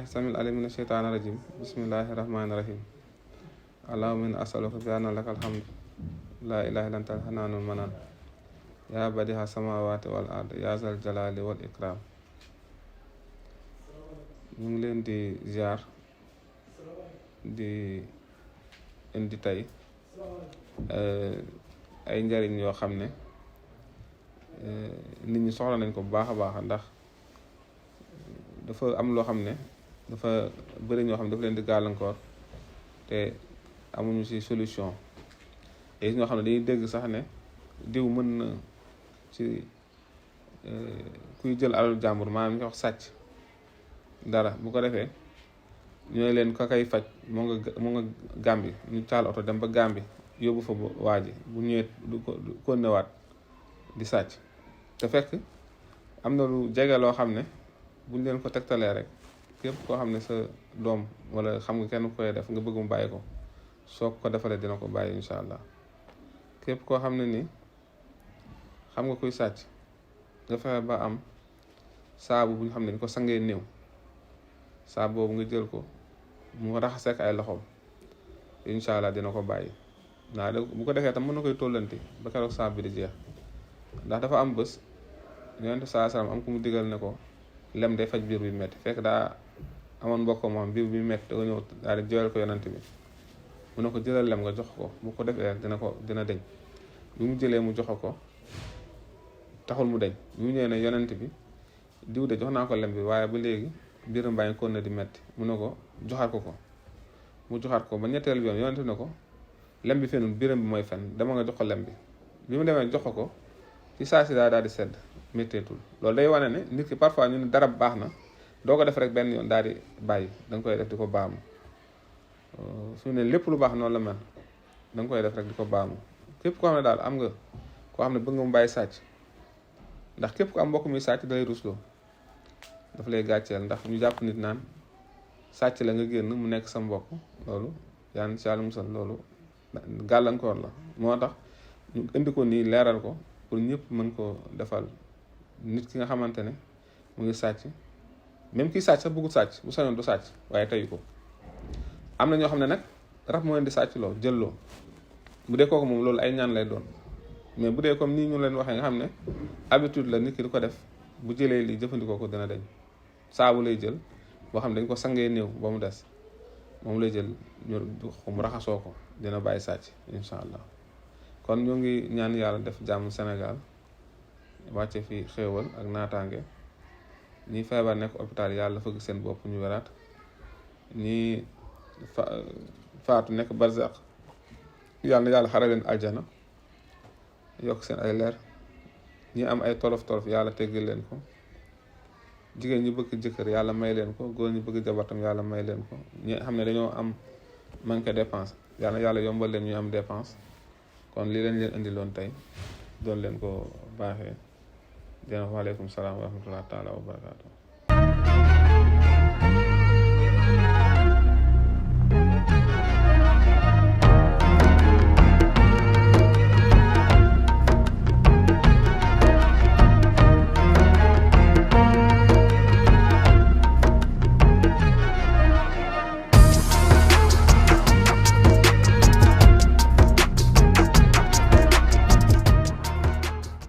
samil alim mina sheytaani rajim bismillahi rahmaani rahim allahumma inni as'aluka bi anna laka alhamdu laa ilaaha illa anta al-hanaanul manaan yaa badii'a samaawaati wal ard yaa zal jalaali wal ikraam. ñu ngi leen di ziar di indi tey ay njariñ yoo xam ne nit ñi soxla nañ ko bu baax a baax, ndax dafa am loo xam ne dafa bëri ñoo xam ne dafa leen di gàllankoor te amuñu ci solution. et ñoo xam ne dañuy dégg sax ne diw mën na ci kuy jël alalu jàmbur, maanaam ñu wax sàcc dara, bu ko defee ñu ne leen ka kay faj moo nga Gàmbi, ñu taal oto dem ba Gàmbi yóbbu fa waa ji, bu ñëwee du ko newaat di sàcc. te fekk am na lu jege loo xam ne buñ leen ko tegtalee rek, képp koo xam ne sa doom wala xam nga kenn koy def nga bëgg mu bàyyi ko, soo ko defalee dina ko bàyyi incha allah. képp koo xam ne ni xam nga kuy sàcc, nga fexe ba am saabu bu ñu xam ne ni ko sangee néew, saabu boobu nga jël ko mu raxaseek ay loxoom, incha allah dina ko bàyyi. bu ko defee tam mën na koy tollanti ba keroog saabu bi di jeex, ndax dafa am bés yonent saa salaam am ku mu digal ne ko lem day faj biir bi metti, fekk daa amoon mbokk moom biir bi metti, da ko ñëw daal di jooyal ko yonent bi, mu ne ko jëlal lem nga jox ko, bu ko defee dina deñ. bi mu jëlee mu jox ko taxul mu deñ. bi mu ñëwee ne yonent bi diw de jox naa ko lem bi, waaye ba léegi biiram baa ngi kon na di metti. mu ne ko joxaat ko mu joxaat ko ba ñetteel bi yoon yonent ne ko lem bi fenul, biiram bi mooy fen, dama nga jox ko lem bi. bi mu demee jox ko ci saa si daal di sedd, métteetul. loolu day wane ne nit ki parfois ñu ne dara baax na, doo ko def rek benn yoon daal di bàyyi, da nga koy def di ko baamu. su ne lépp lu baax noonu la mel, da nga koy def rek di ko baamu. képp koo xam ne daal am nga koo xam ne bëgg nga mu bàyyi sàcc, ndax képp ku am mbokk muy sàcc dalay rusloo, dafa lay gàcceel, ndax ñu jàpp nit naan sàcc la nga génn mu nekk sa mbokk, loolu yaa ngi ci Yàlla musal, loolu gàllankoor la. moo tax ñu indi ko nii leeral ko pour ñëpp mën ko defal. nit ki nga xamante ne mu ngi sàcc, même kii sàcc sax bëggut sàcc, bu sañoon du sàcc waaye teyu ko. am na ñoo xam ne nag rab moo leen di sàcc loo jël loo, bu dee kooku moom loolu ay ñaan lay doon. mais bu dee comme nii ñu leen waxee nga xam ne habitude la nit ki di ko def, bu jëlee lii jëfandikoo ko dina deñ. saabu lay jël boo xam ne dañ ko sangee néew ba mu des, moom lay jël ñu mu raxasoo ko, dina bàyyi sàcc incha allah. kon ñoo ngi ñaan yàlla def jàmm Sénégal, wàcce fi xéewal ak naataange. ñi feebar nekk hôpital yàlla fëgg seen bopp ñu weraat, ñi faatu nekk barzaq yàlla xare leen aljana, yokk seen ay leer. ñi am ay tolof yàlla teggal leen ko. jigéen ñi bëgg jëkkër yàlla may leen ko, góor ñi bëgg jabartam yàlla may leen ko. ñi xam ne dañoo am manque dépense, yàlla yombal leen ñu am dépense. kon li leen indiloon tey doon leen ko baaxee. waaleykum salaam wa rahmatullahi taala wa barakaatu.